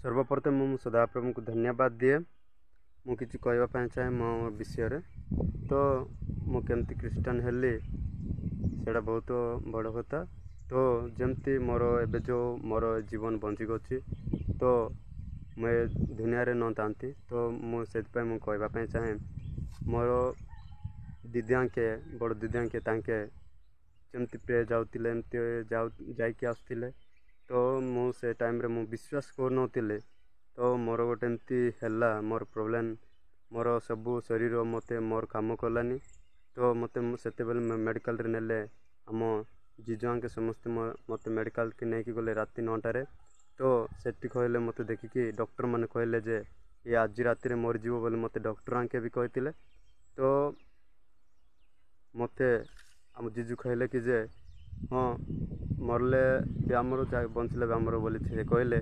ସର୍ବପ୍ରଥମେ ମୁଁ ସଦାପ୍ରଭୁଙ୍କୁ ଧନ୍ୟବାଦ ଦିଏ। ମୁଁ କିଛି କହିବା ପାଇଁ ଚାହେଁ ମୋ ବିଷୟରେ। ତ ମୁଁ କେମିତି ଖ୍ରୀଷ୍ଟିଆନ୍ ହେଲି, ସେଇଟା ବହୁତ ବଡ଼ କଥା। ତ ଯେମିତି ମୋର ଏବେ ଯେଉଁ ମୋର ଜୀବନ ବଞ୍ଚିକି ଅଛି, ତ ମୁଁ ଏ ଦୁନିଆରେ ନଥାନ୍ତି। ତ ମୁଁ ସେଥିପାଇଁ ମୁଁ କହିବା ପାଇଁ ଚାହେଁ, ମୋର ଦିଦି ଆଙ୍କେ, ବଡ଼ ଦିଦି ଆଙ୍କେ, ତାଙ୍କେ ଯେମିତି ପ୍ରେ ଯାଉଥିଲେ, ଏମିତି ଯାଇକି ଆସୁଥିଲେ। ତ ମୁଁ ସେ ଟାଇମ୍ରେ ମୁଁ ବିଶ୍ୱାସ କରୁନଥିଲି। ତ ମୋର ଗୋଟେ ଏମିତି ହେଲା ମୋର ପ୍ରୋବ୍ଲେମ୍, ମୋର ସବୁ ଶରୀର ମୋତେ ମୋର କାମ କଲାନି। ତ ମୋତେ ସେତେବେଳେ ମେଡ଼ିକାଲ୍ରେ ନେଲେ। ଆମ ଜିଜୁ ଆଙ୍କେ ସମସ୍ତେ ମୋତେ ମେଡ଼ିକାଲ୍କି ନେଇକି ଗଲେ ରାତି 9ଟାରେ। ତ ସେଠି କହିଲେ, ମୋତେ ଦେଖିକି ଡକ୍ଟର୍ମାନେ କହିଲେ ଯେ ଇଏ ଆଜି ରାତିରେ ମରିଯିବ ବୋଲି ମୋତେ ଡକ୍ଟର୍ ଆଙ୍କେ ବି କହିଥିଲେ। ତ ମୋତେ ଆମ ଜିଜୁ କହିଲେ କି ଯେ ହଁ, ମରିଲେ ବି ଆମର, ବଞ୍ଚିଲେ ବି ଆମର ବୋଲି ସେ କହିଲେ।